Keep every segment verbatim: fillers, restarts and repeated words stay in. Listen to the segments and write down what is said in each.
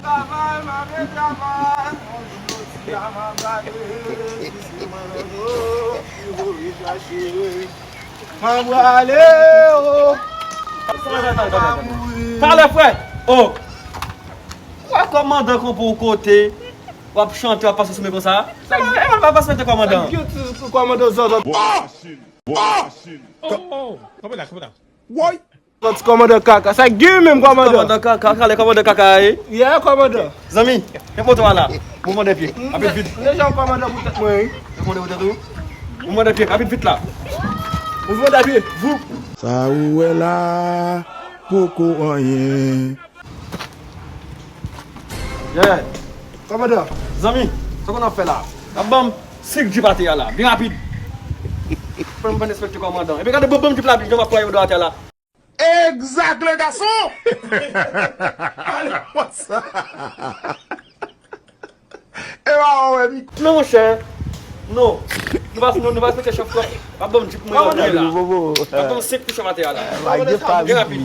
Travay, m ap travay. Yon jou jodi a, m ap gade si se mwen menm yo ki voye chache. M ap prale o. Talè, frè. O. Wè kòmandan konprann yon kote. W ap chante, w ap pase sou men konsa. Sa ki... E mwen pa pase mete kòmandan. Sa ki kòmandan zanzan. Bon, masin. Bon, masin. Oh, oh, oh. Kanpe la, kanpe la. Woy. Ti kòmandan kaka. Sa gen menm kòmandan. Kòmandan kaka, kale kòmandan kaka, e. Yeah, kòmandan. Zanmi, men poto a la. Mouvman de pye. Rapid vit. Deja yon kòmandan pou tèt mwen, wi. Mouvman de pye. Rapid vit la. Mouvman de pye. Voup. Sa ou wè la, poko anyen. Yeah. Kòmandan. Zanmi, sa konn ap fè la? Ap ban m sik jip atè a la, byen rapid. Fò m ban respekte kòmandan. Epi gade ban m jip la, jan m ap kwaye yo atè a la. Exact, le garçon! Ale konsa. E pa wè mi. Non, monchè. Non. Nou pa, nou, nou pa respekte chèf twòp. Pa ban m jip mwen yo la. Pa ban m sik pou chèf atè a la. Byen rapid.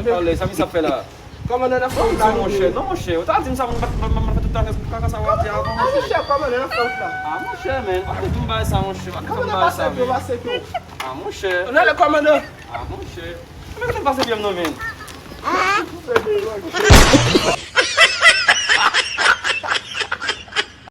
Alè, sa mi sa fè la? Kòmandan, n ap fè wout la, monchè. Non, monchè. Ou ta di m sa, mwen pa, mwen pa fè tout tan kaka sa w ap di a, monchè. Monchè, kòmandan, n ap fè wout la. Ah, monchè, men. Pa fè tout bagay sa, monchè. Pa fè tout bagay sa, men. Ah, monchè. N ale, kòmandan. Ah, monchè. Men fè pase pye m non, men.